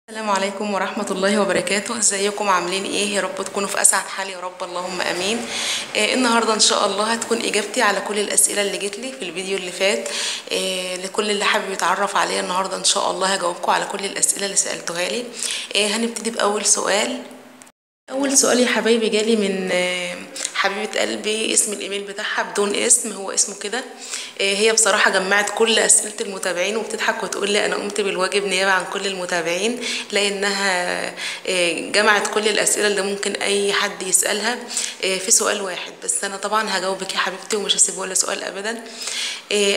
السلام عليكم ورحمة الله وبركاته. ازيكم عاملين ايه؟ يا رب تكونوا في اسعد حال يا رب، اللهم امين. النهارده ان شاء الله هتكون اجابتي على كل الاسئلة اللي جت لي في الفيديو اللي فات. لكل اللي حابب يتعرف عليا النهارده ان شاء الله هجاوبكم على كل الاسئلة اللي سالتوها لي. هنبتدي باول سؤال. اول سؤال يا حبايبي جالي من حبيبه قلبي، اسم الايميل بتاعها بدون اسم، هو اسمه كده. هي بصراحة جمعت كل اسئلة المتابعين وبتضحك وتقول لي انا قمت بالواجب نيابة عن كل المتابعين، لانها جمعت كل الاسئلة اللي ممكن اي حد يسالها في سؤال واحد بس. انا طبعا هجاوبك يا حبيبتي ومش هسيب ولا سؤال ابدا.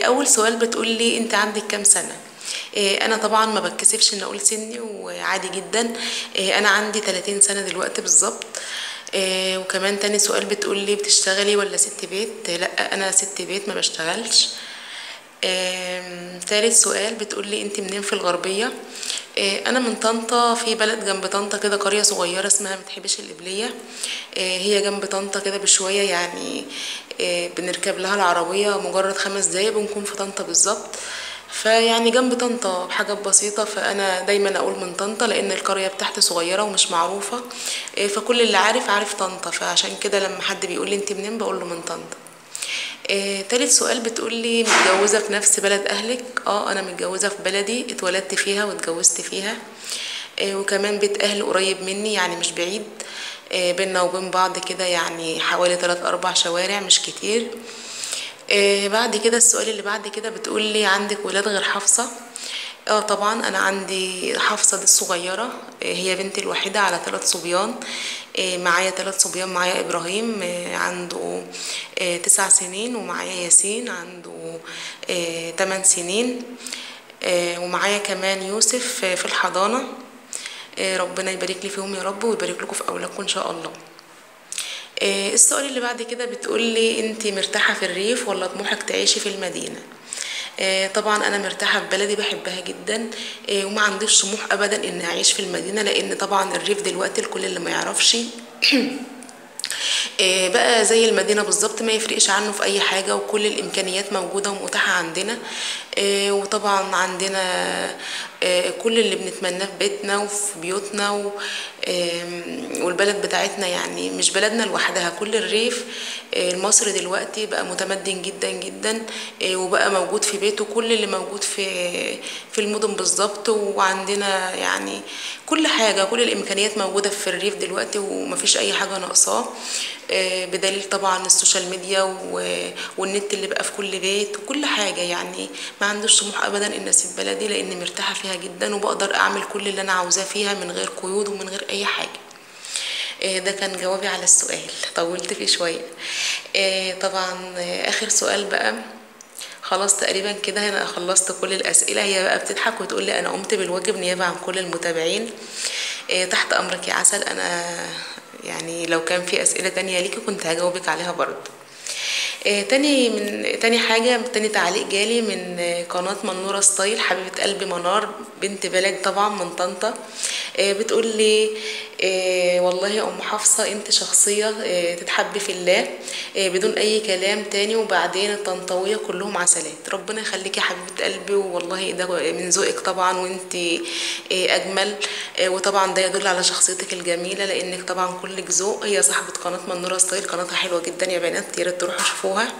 اول سؤال بتقول لي انت عندك كام سنة؟ انا طبعا ما بتكسفش ان اقول سني وعادي جدا. انا عندي 30 سنة دلوقتي بالظبط. وكمان تاني سؤال بتقول لي بتشتغلي ولا ست بيت؟ لا انا ست بيت ما بشتغلش. تالت سؤال بتقول لي انت منين في الغربية؟ انا من طنطا، في بلد جنب طنطا كده، قرية صغيرة اسمها متحبش القبلية. هي جنب طنطا كده بشوية يعني، بنركب لها العربية مجرد 5 دقايق بنكون في طنطا بالظبط. فيعني جنب طنطا بحاجات بسيطة، فأنا دايما أقول من طنطا لأن القرية بتاعتي صغيرة ومش معروفة، فكل اللي عارف عارف طنطا، فعشان كده لما حد بيقول لي انت منين بقول له من طنطا. تالت سؤال بتقول لي متجوزة في نفس بلد أهلك؟ أنا متجوزة في بلدي، اتولدت فيها واتجوزت فيها، وكمان بيت أهل قريب مني يعني مش بعيد، بينا وبين بعض كده يعني حوالي 3-4 شوارع مش كتير. بعد كده السؤال اللي بعد كده بتقول لي عندك ولاد غير حفصة؟ طبعا انا عندي حفصة دي الصغيرة، هي بنتي الوحيدة على 3 صبيان. معايا 3 صبيان، معايا ابراهيم عنده 9 سنين، ومعايا ياسين عنده 8 سنين، ومعايا كمان يوسف في الحضانة. ربنا يبارك لي فيهم يا رب ويبارك لكم في اولادكم ان شاء الله. السؤال اللي بعد كده بتقول لي انت مرتاحة في الريف ولا طموحك تعيشي في المدينة؟ طبعا انا مرتاحة في بلدي، بحبها جدا، وما عنديش طموح ابدا ان اعيش في المدينة، لان طبعا الريف دلوقتي الكل اللي ما يعرفش بقى زي المدينة بالظبط، ما يفرقش عنه في اي حاجة، وكل الامكانيات موجودة ومتاحة عندنا. وطبعا عندنا كل اللي بنتمناه في بيتنا وفي بيوتنا والبلد بتاعتنا، يعني مش بلدنا لوحدها، كل الريف المصري دلوقتي بقى متمدن جدا جدا، وبقى موجود في بيته كل اللي موجود في المدن بالظبط، وعندنا يعني كل حاجة، كل الامكانيات موجودة في الريف دلوقتي ومفيش اي حاجة ناقصاه، بدليل طبعا ال social media والنت اللي بقى في كل بيت وكل حاجة. يعني ما عنديش طموح ابدا ان اسيب بلدي لان مرتاحة فيها جدا، وبقدر اعمل كل اللي انا عاوزاه فيها من غير قيود ومن غير اي حاجة. ده كان جوابي على السؤال، طولت فيه شوية. طبعا اخر سؤال بقى، خلاص تقريبا كده انا خلصت كل الاسئلة. هي بقى بتضحك وتقول لي انا قمت بالواجب نيابة عن كل المتابعين. تحت امرك يا عسل، انا يعني لو كان في اسئلة تانية ليكي كنت هجاوبك عليها برضه. تاني حاجة، تاني تعليق جالي من قناة منورة ستايل، حبيبه قلبي منار بنت بلد طبعا من طنطا. بتقول لي والله يا ام حفصة انت شخصية تتحبي في الله، بدون اي كلام تاني، وبعدين الطنطاويه كلهم عسلات. ربنا يخليكي يا حبيبه قلبي، والله ده من ذوقك طبعا، وانت اجمل، وطبعا ده يدل على شخصيتك الجميلة لانك طبعا كلك ذوق. هي صاحبه قناة منورة ستايل، قناتها حلوة جدا يا بنات، يا ريت تروحوا شوفوها.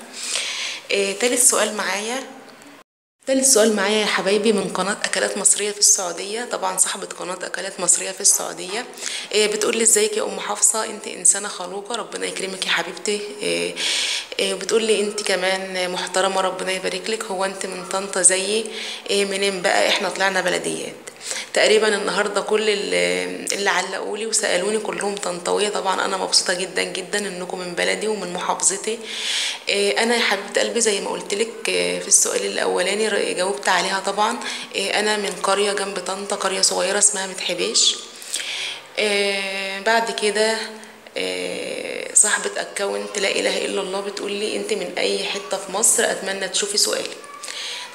تالت سؤال معايا يا حبايبي من قناة أكلات مصرية في السعودية، طبعا صاحبة قناة أكلات مصرية في السعودية. بتقول لي ازيك يا أم حفصة، انت إنسانة خلوقة، ربنا يكرمك يا حبيبتي. بتقول لي انت كمان محترمة، ربنا يبارك لك. هو انت من طنطا زيي؟ منين بقى؟ احنا طلعنا بلديات تقريبا. النهارده كل اللي علقوا لي وسالوني كلهم طنطاويه، طبعا انا مبسوطة جدا جدا انكم من بلدي ومن محافظتي. انا يا حبيبه قلبي زي ما قلت لك في السؤال الاولاني جاوبت عليها طبعا، انا من قرية جنب طنطا، قرية صغيرة اسمها متحبيش. بعد كده صاحبه account لا اله الا الله بتقول لي انت من اي حتة في مصر، اتمنى تشوفي سؤالي.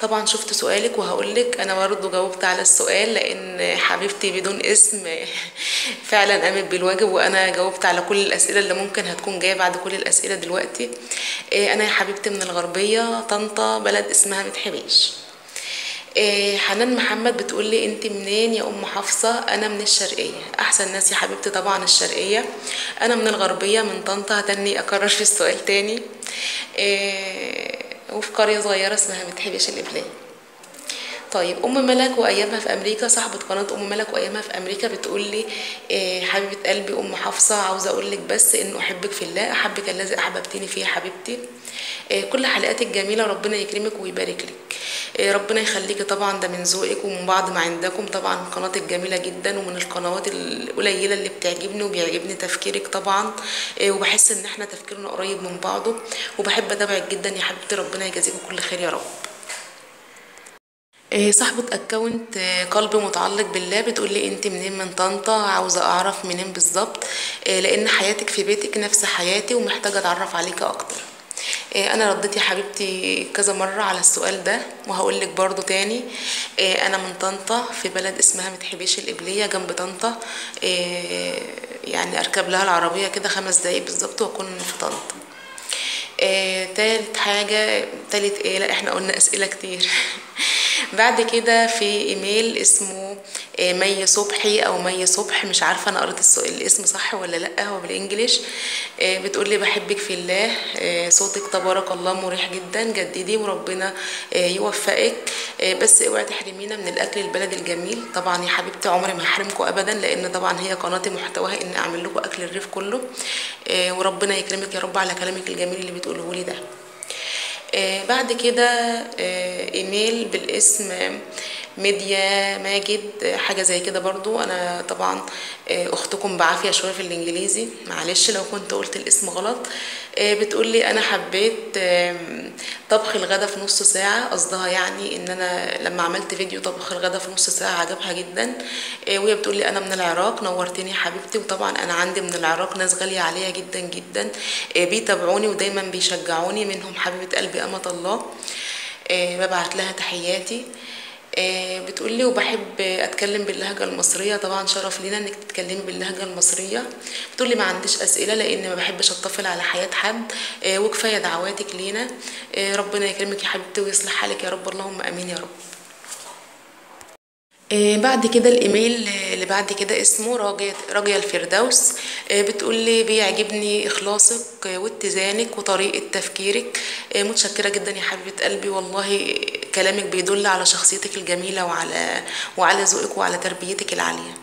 طبعا شفت سؤالك وهقولك انا برضو جاوبت على السؤال، لان حبيبتي بدون اسم فعلا قامت بالواجب، وانا جاوبت على كل الاسئلة اللي ممكن هتكون جاية بعد كل الاسئلة دلوقتي. انا يا حبيبتي من الغربية، طنطا، بلد اسمها متحبيش. حنان محمد بتقول لي انت منين يا ام حفصة؟ انا من الشرقية. احسن ناس يا حبيبتي طبعا الشرقية. انا من الغربية من طنطا. هتني اكرر في السؤال تاني. وفي قرية صغيرة اسمها متحبش القبلية. طيب ام ملك وايامها في امريكا، صاحبه قناة ام ملك وايامها في امريكا، بتقول لي حبيبه قلبي ام حفصة، عاوزه اقول لك بس انه احبك في الله، احبك الذي احببتني فيه يا حبيبتي. كل حلقاتك جميلة، ربنا يكرمك ويبارك لك. ربنا يخليكي طبعا، ده من ذوقك ومن بعض ما عندكم. طبعا قناتك جميلة جدا ومن القنوات القليلة اللي بتعجبني وبيعجبني تفكيرك طبعا، وبحس ان احنا تفكيرنا قريب من بعضه، وبحب اتابعك جدا يا حبيبتي، ربنا يجازيكي كل خير يا رب. صاحبة account قلب متعلق بالله بتقول لي انت منين من طنطا؟ عاوزة اعرف منين بالظبط، لان حياتك في بيتك نفس حياتي ومحتاجة اتعرف عليك اكتر. انا رديت يا حبيبتي كذا مرة على السؤال ده وهقول لك برضو تاني. انا من طنطا في بلد اسمها متحبيش القبلية جنب طنطا، يعني اركب لها العربية كده 5 دقايق بالظبط واكون في طنطا. تالت حاجة، تالت ايه، لا احنا قلنا اسئلة كتير. بعد كده في ايميل اسمه مي صبحي او مي صبح، مش عارفه انا قريت الاسم صح ولا لا، هو بال English. بتقول لي بحبك في الله، صوتك تبارك الله مريح جدا، جددي وربنا يوفقك، بس اوعي تحرمينا من الاكل البلدي الجميل. طبعا يا حبيبتي عمري ما هحرمكم ابدا، لان طبعا هي قناتي محتواها ان اعمل لكم اكل الريف كله، وربنا يكرمك يا رب على كلامك الجميل اللي بتقوله لي ده. بعد كده ايميل بالاسم ميديا ماجد، حاجة زي كده برضو. انا طبعا اختكم بعافية شوية في الانجليزي، معلش لو كنت قلت الاسم غلط. بتقولي انا حبيت طبخ الغدا في نص ساعة، قصدها يعني ان انا لما عملت فيديو طبخ الغدا في نص ساعة عجبها جدا. وهي بتقولي انا من العراق، نورتني يا حبيبتي. وطبعا انا عندي من العراق ناس غالية عليا جدا جدا، بيتابعوني ودايما بيشجعوني، منهم حبيبه قلبي أمة الله، ببعت لها تحياتي. بتقولي وبحب اتكلم باللهجة المصرية، طبعا شرف لينا انك تتكلمي باللهجة المصرية. بتقولي ما عنديش اسئلة لان ما بحبش اتطفل على حياة حد، وكفاية دعواتك لينا، ربنا يكرمك يا حبيبتي ويصلح حالك يا رب، اللهم امين يا رب. بعد كده الايميل اللي بعد كده اسمه راجية الفردوس، بتقولي بيعجبني اخلاصك واتزانك وطريقة تفكيرك، متشكرة جدا يا حبيبة قلبي، والله كلامك بيدل على شخصيتك الجميلة وعلى ذوقك وعلى تربيتك العالية.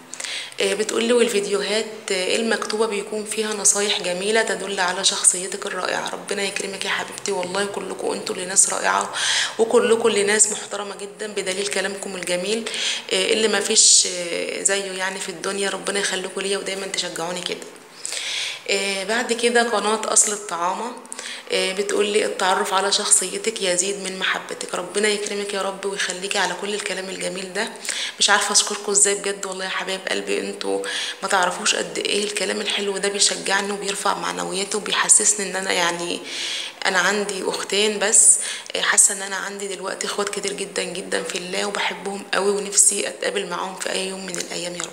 بتقولي والفيديوهات المكتوبة بيكون فيها نصايح جميلة تدل على شخصيتك الرائعة، ربنا يكرمك يا حبيبتي، والله كلكم انتوا اللي ناس رائعة وكلكم اللي ناس محترمة جدا بدليل كلامكم الجميل اللي ما فيش زيه يعني في الدنيا، ربنا يخليكم ليا ودايما تشجعوني كده. بعد كده قناة أصل الطعامة بتقولي التعرف على شخصيتك يزيد من محبتك، ربنا يكرمك يا رب ويخليكي على كل الكلام الجميل ده. مش عارفة اشكركم ازاي بجد والله يا حبايب قلبي، انتوا ما تعرفوش قد ايه الكلام الحلو ده بيشجعني وبيرفع معنوياتي وبيحسسني ان انا يعني انا عندي اختين بس، حاسة ان انا عندي دلوقتي اخوات كتير جدا جدا في الله وبحبهم قوي ونفسي اتقابل معاهم في اي يوم من الايام يا رب.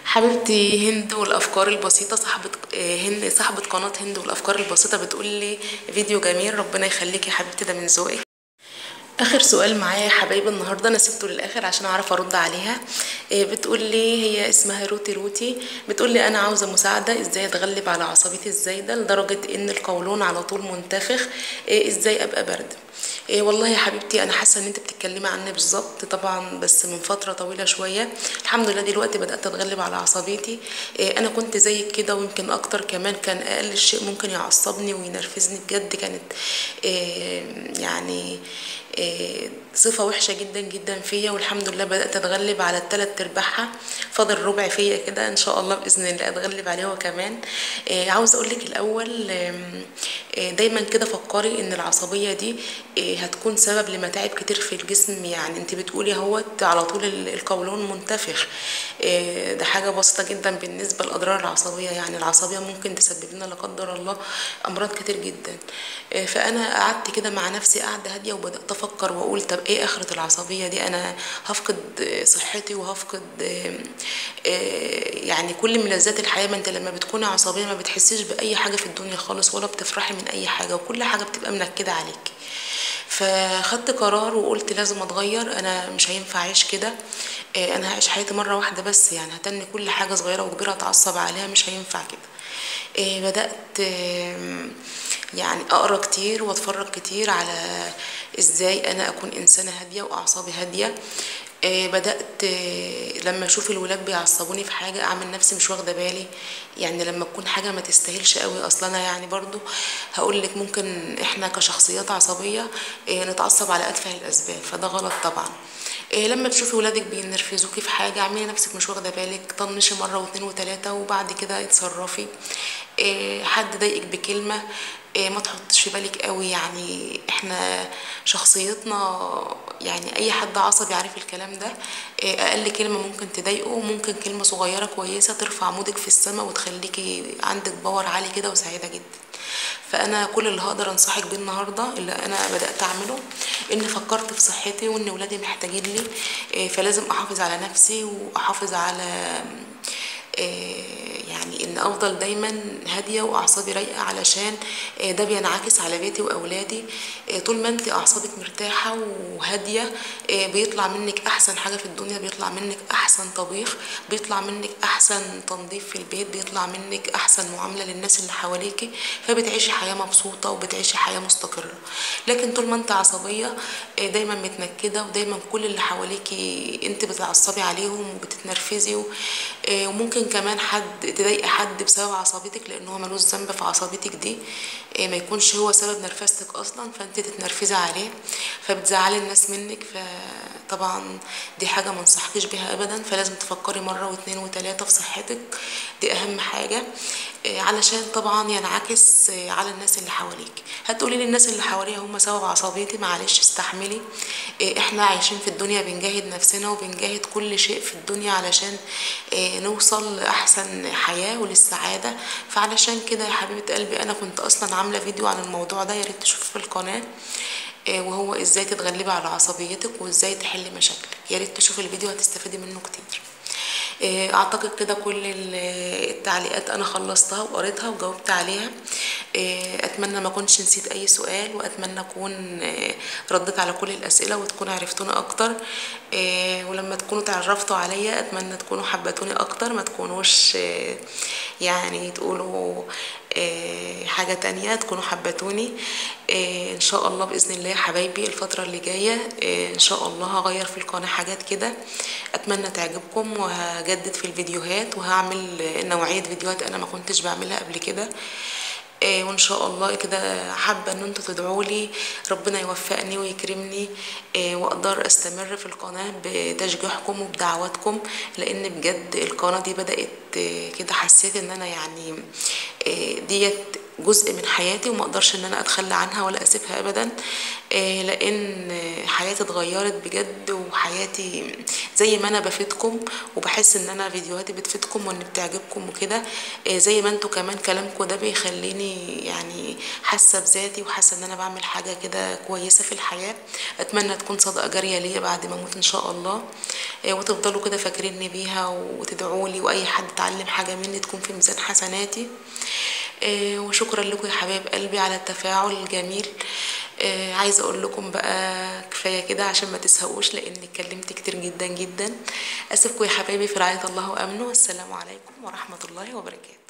حبيبتي هند والافكار البسيطة، صاحبه هند، صاحبه قناة هند والافكار البسيطة، بتقول لي فيديو جميل، ربنا يخليكي يا حبيبتي ده من ذوقك. اخر سؤال معايا يا حبايبي النهارده انا سبته للاخر عشان اعرف ارد عليها. بتقول لي هي اسمها روتي روتي، بتقول لي انا عاوزه مساعدة ازاي اتغلب على عصبيتي الزايدة لدرجة ان القولون على طول منتفخ، ازاي ابقى باردة. والله يا حبيبتي انا حاسه ان انت بتتكلمي عني بالظبط طبعا، بس من فترة طويلة شوية. الحمد لله دلوقتي بدات اتغلب على عصبيتي. انا كنت زيك كده ويمكن اكتر كمان، كان اقل شيء ممكن يعصبني وينرفزني بجد، كانت يعني صفة وحشة جدا جدا فيا، والحمد لله بدأت اتغلب على الثلاث ارباعها، فاضل ربع فيا كده ان شاء الله بإذن الله اتغلب عليه هو كمان. عاوزة اقولك الاول، دايما كده فكري ان العصبية دي هتكون سبب لمتاعب كتير في الجسم. يعني انت بتقولي اهوت على طول القولون منتفخ، ده حاجة بسيطة جدا بالنسبة لأضرار العصبية. يعني العصبية ممكن تسبب لنا لا قدر الله امراض كتير جدا. فانا قعدت كده مع نفسي قعدة هادية وبدأت افكر واقول طب ايه اخرة العصبية دي؟ انا هفقد صحتي وهفقد يعني كل ملذات الحياة. ما انت لما بتكوني عصبية ما بتحسيش بأي حاجة في الدنيا خالص، ولا بتفرحي من اي حاجة، وكل حاجة بتبقى منكدة عليك. فخدت قرار وقلت لازم اتغير، انا مش هينفع اعيش كده، انا هعيش حياتي مرة واحدة بس، يعني هتني كل حاجة صغيرة وكبيره اتعصب عليها، مش هينفع كده. بدات يعني اقرا كتير واتفرج كتير على ازاي انا اكون انسانه هادية واعصابي هادية. بدات لما اشوف الولاد بيعصبوني في حاجة اعمل نفسي مش واخده بالي، يعني لما تكون حاجة ما تستاهلش قوي اصلا. انا يعني برضو هقول لك ممكن احنا كشخصيات عصبية نتعصب على اتفه الاسباب، فده غلط طبعا. لما تشوفي ولادك بينرفزوكي في حاجة اعملي نفسك مش واخده بالك، طنشي مرة واتنين وتلاتة وبعد كده اتصرفي. حد ضايقك بكلمه ما تحطش في بالك قوي، يعني احنا شخصيتنا يعني اي حد عصبي عارف الكلام ده، اقل كلمة ممكن تضايقه، ممكن كلمة صغيرة كويسة ترفع mood ك في السما وتخليكي عندك power عالي كده وسعيدة جدا. فانا كل اللي هقدر انصحك بيه النهارده اللي انا بدات اعمله ان فكرت في صحتي وان ولادي محتاجين لي، فلازم احافظ على نفسي واحافظ على يعني ان افضل دايما هادية واعصابي رايقة، علشان ده بينعكس على بيتي واولادي. طول ما انت اعصابك مرتاحة وهاديه بيطلع منك احسن حاجة في الدنيا، بيطلع منك احسن طبيخ، بيطلع منك احسن تنظيف في البيت، بيطلع منك احسن معاملة للناس اللي حواليكي، فبتعيشي حياة مبسوطة وبتعيشي حياة مستقره. لكن طول ما انت عصبية دايما متنكده ودايما كل اللي حواليكي انت بتعصبي عليهم وبتتنرفزي، وممكن كمان حد تضايق حد بسبب عصبيتك لان هو ملوش ذنب في عصبيتك دي، ما يكونش هو سبب نرفزتك اصلا فانت تتنرفزي عليه، فبتزعلي الناس منك. فطبعا دي حاجة ما انصحكيش بيها ابدا، فلازم تفكري مرة واتنين وتلاتة في صحتك، دي اهم حاجة، علشان طبعا ينعكس على الناس اللي حواليك. هتقولي للناس اللي حواليا هم سبب عصبيتي، معلش استحملي، احنا عايشين في الدنيا بنجاهد نفسنا وبنجاهد كل شيء في الدنيا علشان نوصل لاحسن حياة وللسعاده. فعلشان كده يا حبيبه قلبي انا كنت اصلا عامله فيديو عن الموضوع ده، يا ريت تشوفه في القناة، وهو ازاي تتغلبي على عصبيتك وازاي تحلي مشاكلك. يا ريت تشوفي الفيديو هتستفيدي منه كتير. اعتقد كده كل التعليقات انا خلصتها وقريتها وجاوبت عليها. اتمنى ما كنتش نسيت اي سؤال، واتمنى اكون رديت على كل الاسئلة وتكون عرفتوني اكتر. ولما تكونوا تعرفتوا عليا اتمنى تكونوا حبتوني اكتر، ما تكونوش يعني تقولوا حاجة تانية، تكونوا حبتوني. ان شاء الله باذن الله يا حبايبي الفترة اللي جاية ان شاء الله هغير في القناة حاجات كده اتمنى تعجبكم، وهجدد في الفيديوهات وهعمل نوعية فيديوهات انا ما كنتش بعملها قبل كده. وان شاء الله كده حابة ان انتوا تدعوا لي ربنا يوفقني ويكرمني، واقدر استمر في القناة بتشجيعكم وبدعواتكم، لان بجد القناة دي بدات كده حسيت ان انا يعني ديت جزء من حياتي وما اقدرش ان انا اتخلى عنها ولا اسيبها ابدا، لان حياتي اتغيرت بجد، وحياتي زي ما انا بفيدكم وبحس ان انا فيديوهاتي بتفيدكم وان بتعجبكم وكده، زي ما انتوا كمان كلامكم ده بيخليني يعني حاسه بذاتي وحاسه ان انا بعمل حاجة كده كويسة في الحياة. اتمنى تكون صدقه جارية ليا بعد ما اموت ان شاء الله، وتفضلوا كده فاكريني بيها وتدعوا لي، واي حد اتعلم حاجة مني تكون في ميزان حسناتي. وشكرا لكم يا حبايب قلبي على التفاعل الجميل. عايزه اقول لكم بقى كفاية كده عشان ما تزهقوش لان اتكلمت كتير جدا جدا. اسيبكم يا حبايبي في رعاية الله وامنه، والسلام عليكم ورحمة الله وبركاته.